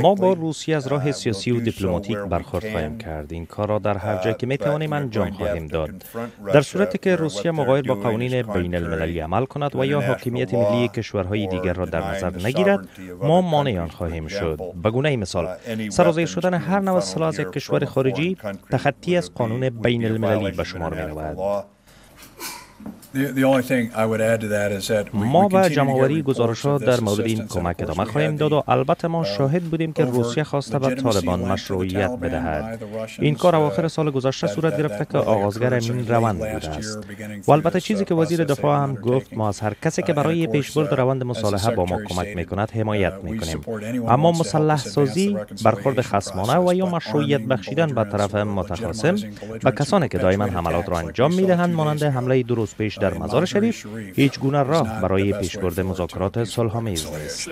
ما با روسیه از راه سیاسی و دیپلماتیک برخورد خواهیم کرد. این کار را در هر جایی که می توانیم انجام خواهیم داد. در صورتی که روسیه مغایر با قوانین بین المللی عمل کند و یا حاکمیت ملی کشورهای دیگر را در نظر نگیرد، ما مانع آن خواهیم شد. به گونه مثال، سرازیر شدن هر نوع سلاح از یک کشور خارجی تخطی از قانون بین المللی به شمار می رود. ما به جمعآوری گزارشات در مورد این کمک ادامه خواهیم داد و البته ما شاهد بودیم که روسیه خواسته به طالبان مشروعیت بدهد. این کار اواخر سال گذشته صورت گرفته که آغازگر این روند بوده است. و البته چیزی که وزیر دفاع هم گفت، ما از هر کسی که برای پیشبرد روند مصالحه با ما کمک میکند حمایت میکنیم، اما مسلح سازی، برخورد خصمانه و یا مشروعیت بخشیدن به طرف متخاصم، به کسانی که دائما حملات را انجام میدهند، مانند حمله 2 روز پیش در مزار شریف، هیچ گونه راه برای پیشبرد مذاکرات صلحآمیز نیست.